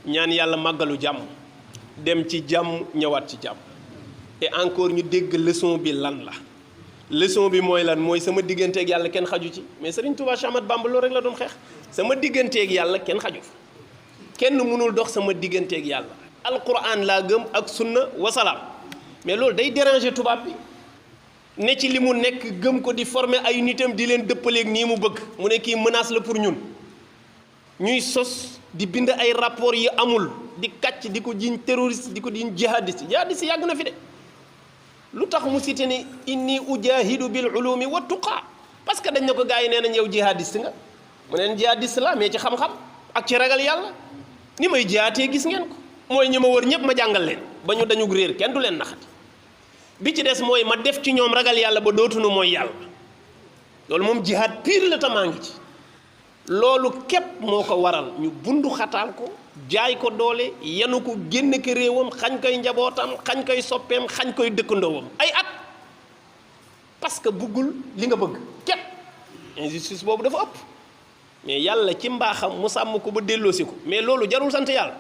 ñaan yàlla màggalu jàmm dem ci jàmm ñëwaat ci jàmm et encore ñu dégg leçon bi lan la leçon bi mooy lan mooy sama digganteeg yàlla kenn xaju ci mais Serigne Touba Cheikh Ahmadou Bamba loolu rek la doon xeex sama digganteeg yàlla kenn xaju fa kenn mënul dox sama digganteeg yàlla alquran laa gëm ak sunna wasalaam mais loolu day déranger tubaab bi ne ci li mu nekk gëm ko di former ay nitam di leen dëppaleeg nii mu bëgg mu ne kii menace la pour ñun ñuy sos di bind ay rapport yi amul di kàcc di ko jiiñ terroriste di ko jiiñ jihadiste jihadiste yàgg na fi de lu tax mu cité ni inni ujahidu bil ulumi wa tuqa parce que dañ ne ko gars yi nee nañ yow jihadiste nga mu neen jihadiste la mais ci xam-xam ak ci ragal yàlla ni may jihaatee gis ngeen ko mooy ñi ma wër ñëpp ma jàngal leen ba ñu dañu réer kenn du leen naxati bi ci des mooy ma def ci ñoom ragal yàlla ba dootunu mooy yàlla loolu moom jihaad pire la tamaa ngi ci loolu képp moo ko waral ñu bundu xataal ko jaay ko doole yanu ko génn ko réewam xañ koy njabootam xañ koy soppeem xañ koy dëkkandoowam ay at parce que buggul li nga bëgg képp injustice boobu dafa ëpp mais yàlla ci mbaaxam mu sàmm ko ba delloosi ko mais loolu jarul sant yàlla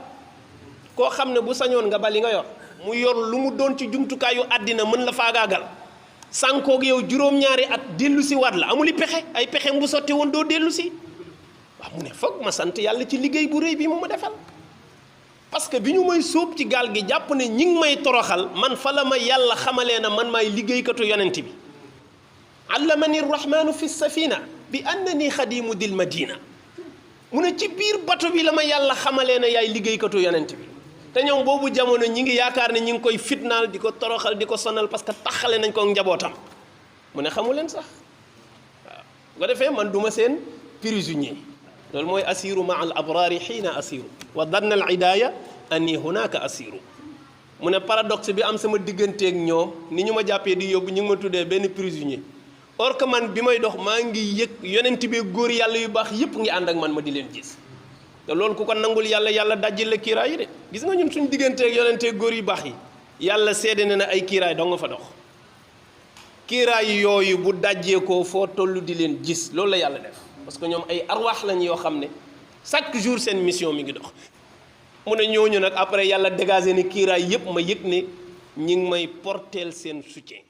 koo xam ne bu sañoon nga ba li nga yor mu yor lu mu doon ci jumtukaayu àddina mën la faagaagal sànkoog yow juróom-ñaari at dellu si waat la amuli pexe ay pexe bu sotti woon doo dellu si waaw mu ne foog ma sant yàlla ci liggéey bu rëy bi mu ma defal parce que bi ñu may sóob ci gaal gi jàpp ne ñi ngi may toroxal man fa la ma yàlla xamalee na man maay liggéeykatu yonent bi allamani rahmanu fi safina bi annani xadimu dil madina mu ne ci biir bato bi la ma yàlla xamalee na yaay liggéeykatu yonent bi te ñoom boobu jamono ñi ngi yaakaar ne ñi ngi koy fitnaal di ko toroxal di ko sonal parce que taxale nañ ko njabootam mu ne xamu leen sax waaw bu ko defee man duma seen prisonnier loolu mooy asiru ma al abrari xiina asiru wa danna al idaaya anni hunaka asiru mu ne paradoxe bi am sama digganteeg ñoom ni ñu ma jàppee di yóbbu ñu ngi ma tuddee benn prisonnier or que man bi may dox maa ngi yëg yonent bi góor yàlla yu baax yëpp ngi ànd ak man ma di leen gis te loolu ku ko nangul yàlla yàlla dajjil la kiiraay yi de gis nga ñun suñu digganteeg yonenteeg góor yu baax yi yàlla seede na ne ay kiiraay dong nga fa dox kiiraay yooyu bu dajjee ko foo toll di leen gis loolu la yàlla def parce que ñoom ay arwaax lañ yoo xam ne chaque jour seen mission mi ngi dox mu ne ñooñu nag après yàlla dégagé ne kiiraay yëpp ma yëg ne ñi ngi may porteel seen soutien